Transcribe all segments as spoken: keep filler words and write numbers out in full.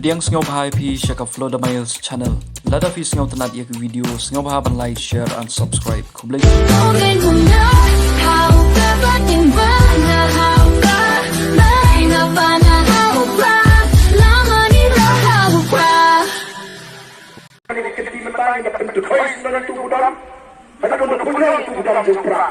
Pdiang sngewbha ïa phi sha ka Flow the Miles channel. Lada phi sngewtynnat ïa ka video, sngewbha ban like, share and subscribe. Khublei. Kane ka kynti mynta ngin da pynduh hoi sngewbha ïa utu u budam. Hynda ka mut pynlong utu u budam jong u Prah.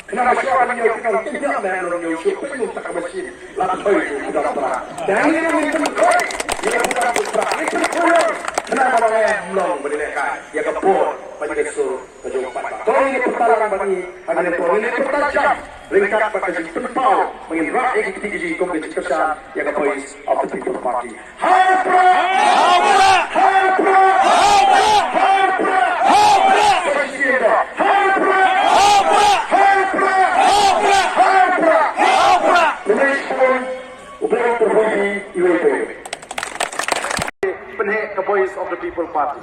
Khnang ba shuwa ban ïoh kynang tynjuh na nong ïoh shuh pynlong ta ka mashin. La pynhoi utu u budam Prah. Dang ïa ngin pynhoi ïa u budam jong u Prah. Ngin pynhoi khnang ba ngi ym long ban ïalehkai ïa ka bor bad ka sur ka jong u paidbah. To ngin pynpaw lang bad ngi ha kane ka por ngin pynpaw jam ryngkat bad ka jingpynpaw ba ngin rah ïa ki kti ki jong ngi kum ka jingkyrshan ïa ka Voice of the People Party. Ha u Prah! Ha u Prah! Ha u Prah! Ha u Prah! Ha u Prah! Police Station. Ha u Prah! Ha u Prah! Ha u Prah! Ha u Prah! Police Station. U Prah, u Prah, u Prah, u Prah. Pynheh ka Voice of the People Party.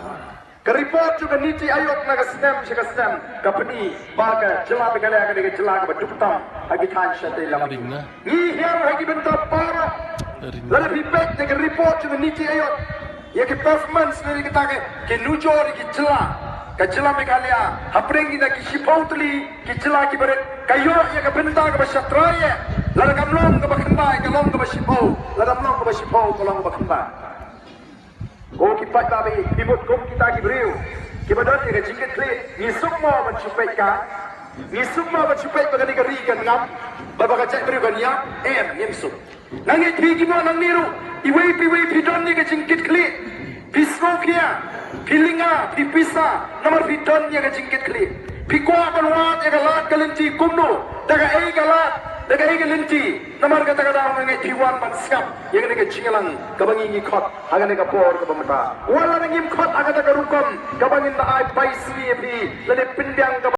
Ka report jong ka NITI Aayog na ka snem sha ka snem ka pyni ba ka jylla Meghalaya ka dei ka jylla kaba duk tam ha ki thaiñ shatei lam. Ngi hiar ha ki bynta baroh. Lada phi peit ïa ka report jong ka NITI Aayog, ïa ki performance lane kita ki, ki nujor ïa ki jylla, ka jylla Meghalaya hapdeng kita ki shiphew tylli ki jylla kiba rit, ka ïoh ïa ka bynta kaba shatrai. Lada kam long kaba khyndai, ka long kaba shiphew. Lada kam long kaba shiphew, ka long kaba khyndai. Ko ki paidbah, phi mut kum kita ki briew kiba don ïa ka jingkitkhlieh, ngi suk mo ban shu peit ka, ngi suk mo ban shu peit ba kane ka ri kan ngam, ba, ba ka jaitbynriew kan ïap? Em, ngim suk. Nga ngeit phi ki mo nangne ruh, iwei pa iwei phi don ïa ka jingkitkhlieh, phi sngewkhia, phi lynga, phi pisa, namar phi don ïa ka jingkitkhlieh. Phi kwah ban wad ïa ka lad ka lynti kumno, da kaei ka lad, da kaei ka lynti, namar kata ka daw nga ngeit phi wan ban sngap ïa kane ka jingïalang kaba ngi ngi khot ha kane ka por kaba mynta. Wat lada ngim khot ha kata ka rukom kaba ngin da ai paisngi ïa phi lane pynbiang kaba